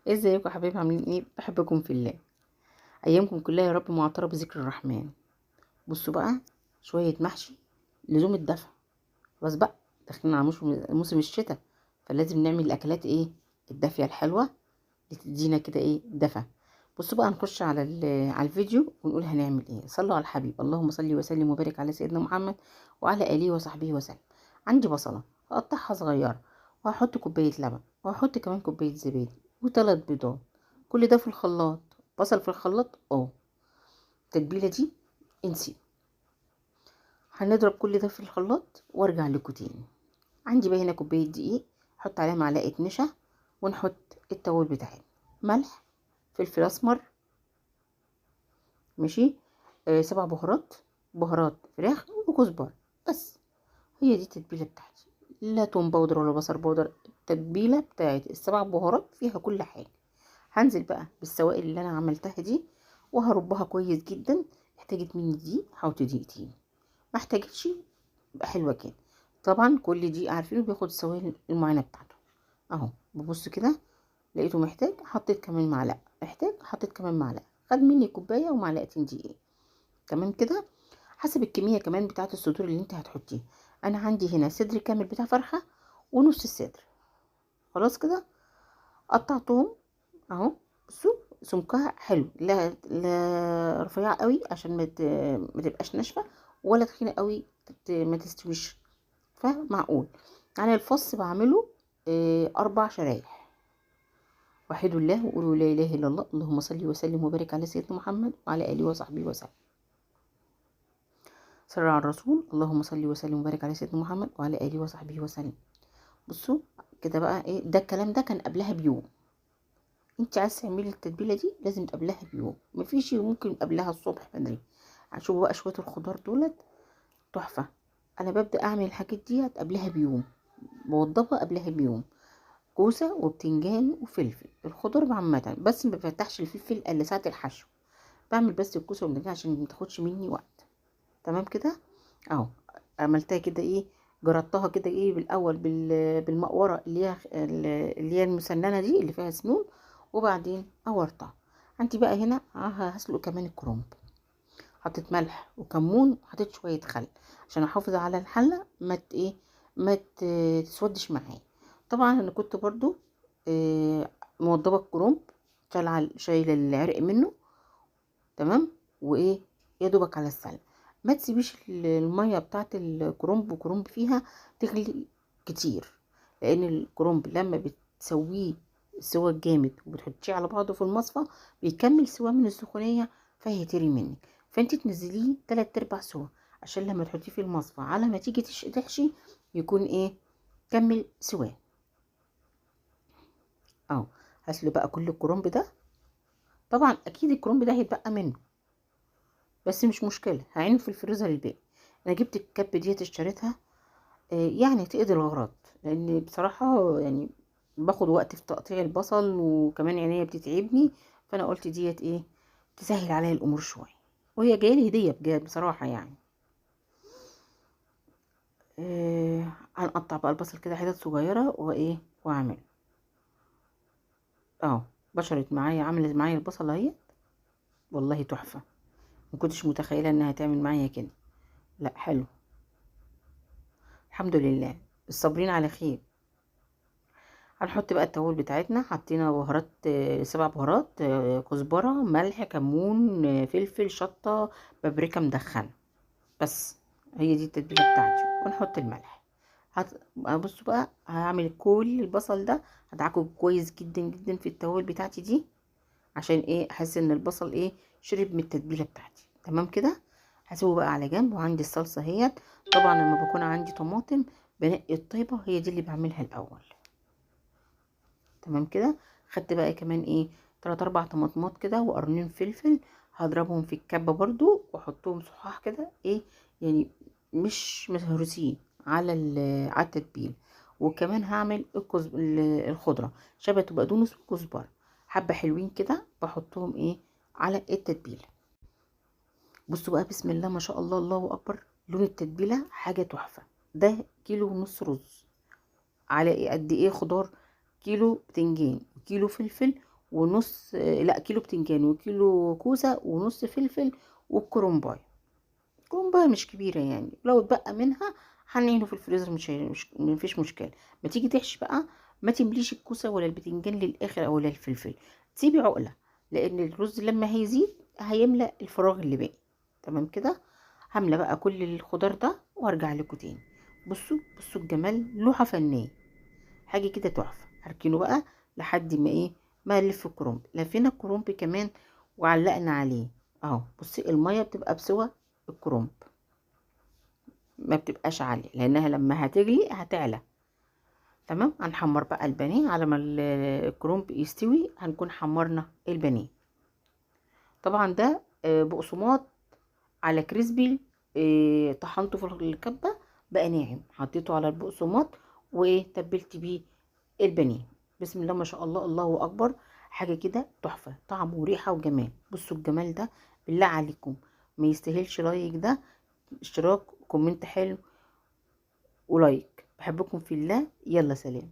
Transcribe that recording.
ازيكم يا حبايبي؟ عاملين ايه؟ بحبكم في الله. ايامكم كلها يا رب معطره بذكر الرحمن. بصوا بقى، شوية محشي لزوم الدفع. خلاص بقى داخلين على موسم الشتاء، فلازم نعمل الاكلات ايه الدافيه الحلوة اللي تدينا كده ايه دفى. بصوا بقى، نخش على على الفيديو ونقول هنعمل ايه. صلوا على الحبيب، اللهم صل وسلم وبارك على سيدنا محمد وعلى اله وصحبه وسلم. عندي بصله هقطعها صغيرة، وهحط كوباية لبن، وهحط كمان كوباية زبادي، وثلاث بيضات. كل ده في الخلاط، بصل في الخلاط. التتبيله دي انسي. هنضرب كل ده في الخلاط وارجع لكم تاني. عندي بقى هنا كوباية دقيق، احط عليها معلقه نشا، ونحط التوابل بتاعتنا، ملح، فلفل اسمر، ماشي، 7 بهارات، بهارات فراخ وكزبره. بس هي دي التتبيله بتاعتي، لا توم powder ولا بصل powder. التتبيله بتاعت ال7 بهارات فيها كل حاجة. هنزل بقى بالسوائل اللي انا عملتها دي وهربها كويس جدا. احتاجت مني دي حوت دقيقتين، ما احتاجتش يبقى حلوة كده. طبعا كل دي عارفينه بياخد السوائل المعينة بتاعته. اهو ببص كده لقيته محتاج، حطيت كمان معلقه، محتاج حطيت كمان معلقه. خد مني كوباية ومعلقتين دقيق، تمام كده. حسب الكمية كمان بتاعه الصدور اللي انت هتحطيه. انا عندي هنا صدر كامل بتاع فرخة ونص الصدر. خلاص كده قطعتهم اهو. بصوا سمكها حلو، لا رفيعة قوي عشان ما تبقاش ناشفة، ولا تخينة قوي ما تستويش، فمعقول. يعني الفص بعمله 4 شرايح. وحدوا الله وقولوا لا اله الا الله، اللهم صل وسلم وبارك على سيدنا محمد وعلى اله وصحبه وسلم. صلى على الرسول، اللهم صل وسلم وبارك على سيدنا محمد وعلى اله وصحبه وسلم. بصوا كده بقى ايه ده، الكلام ده كان قبلها بيوم. انت عايزه تعملي التتبيله دي لازم قبلها بيوم، مفيش ممكن قبلها الصبح بدري. هشوفوا بقى شوية الخضار دولت تحفة. انا ببدا اعمل الحاجات دي قبلها بيوم، بوضبها قبلها بيوم. كوسة وبتنجان وفلفل، الخضار عامة، بس ما بفتحش الفلفل الا ساعة الحشو. بعمل بس الكوسه والبتنجان عشان ما تاخدش مني وقت. تمام كده اهو. عملتها كده ايه، جربتها كده ايه بالاول بالمقوره اللي هي المسننه دي اللي فيها سنون، وبعدين قورتها. عندي بقى هنا هسلق كمان الكرنب. حطيت ملح وكمون، وحطيت شوية خل عشان احافظ على الحلة ما تسودش معايا. طبعا انا كنت برضو موضبه الكرنب، شايله العرق منه، تمام. وايه يا دوبك على السلق، ما تسيبيش المية بتاعت الكرنب وكرنب فيها تغلي كتير، لان الكرنب لما بتسويه سوا جامد وبتحطيه على بعضه في المصفى بيكمل سوا من السخونيه، فهيتري منك. فانت تنزليه 3/4 سوا عشان لما تحطيه في المصفى على ما تيجي تحشي يكون ايه كمل سواه. اهو هسلق بقى كل الكرنب ده. طبعا اكيد الكرنب ده هيتبقى منه، بس مش مشكلة، هعينه في الفريزر الباقي. انا جبت الكب ديت اشتريتها، يعني تقضي الغرض، لان بصراحة باخد وقت في تقطيع البصل، وكمان عينيا بتتعبني، فانا قلت ديت ايه تسهل عليا الامور شوية، وهي جاية لي هديه بجد بصراحة. هنقطع بقى البصل كده حتت صغيرة وايه واعمل اهو. بشرت معايا، عملت معايا البصله اهي، والله تحفة، ما كنتش متخيله انها تعمل معايا كده. لا حلو الحمد لله، الصابرين على خير. هنحط بقى التوابل بتاعتنا. حطينا بهارات، 7 بهارات، كزبره، ملح، كمون، فلفل، شطه، بابريكا مدخنه. بس هي دي التتبيله بتاعتي. ونحط الملح. بصوا بقى هعمل كل البصل ده هدعكه كويس جدا جدا في التوابل بتاعتي دي، عشان ايه احس ان البصل ايه شرب من التتبيله بتاعتي. تمام كده. هسيبه بقى على جنب. وعندي الصلصه اهيت. طبعا لما بكون عندي طماطم بنقي الطيبة، هي دي اللي بعملها الاول. تمام كده. خدت بقى كمان ايه 3-4 طماطمات كده وقرنين فلفل، هضربهم في الكبه برضو واحطهم صحاح كده ايه يعني مش مهروسين على على التتبيل. وكمان هعمل الخضرة، شبت وبقدونس وكزبره، حبه حلوين كده بحطهم ايه على التتبيله. بصوا بقى بسم الله ما شاء الله، الله اكبر، لون التتبيله حاجة تحفة. ده 1.5 كيلو رز على ايه قد ايه خضار، كيلو بتنجان وكيلو فلفل ونص، لا كيلو بتنجان وكيلو كوسة ونص فلفل والكرنبايه. كرنبايه مش كبيرة يعني، لو اتبقى منها هنعينه في الفريزر، مش مفيش مشكلة. ما تيجي تحشي بقى ما تمليش الكوسه ولا البتنجان للاخر او الفلفل، تسيبي عقله، لان الرز لما هيزيد هيملأ الفراغ اللي باقي. تمام كده. هملى بقى كل الخضار ده وارجع لكم تاني. بصوا بصوا الجمال، لوحة فنية، حاجة كده تحفة. هركنه بقى لحد ما ايه، ما نلف الكرنب. لفينا الكرنب كمان وعلقنا عليه اهو. بصي المية بتبقى بسوى الكرنب، ما بتبقاش عالية لانها لما هتغلي هتعلى. تمام. هنحمر بقى البانيه على ما الكرنب يستوي، هنكون حمرنا البانيه. طبعا ده بقسماط على كريسبي، طحنته في الكبه بقى ناعم، حطيته على البقسماط وتبلت بيه البانيه. بسم الله ما شاء الله، الله اكبر، حاجة كده تحفة، طعم وريحه وجمال. بصوا الجمال ده، بالله عليكم ما يستاهلش like ده، اشتراك و comment حلو و like. بحبكم في الله، يلا سلام.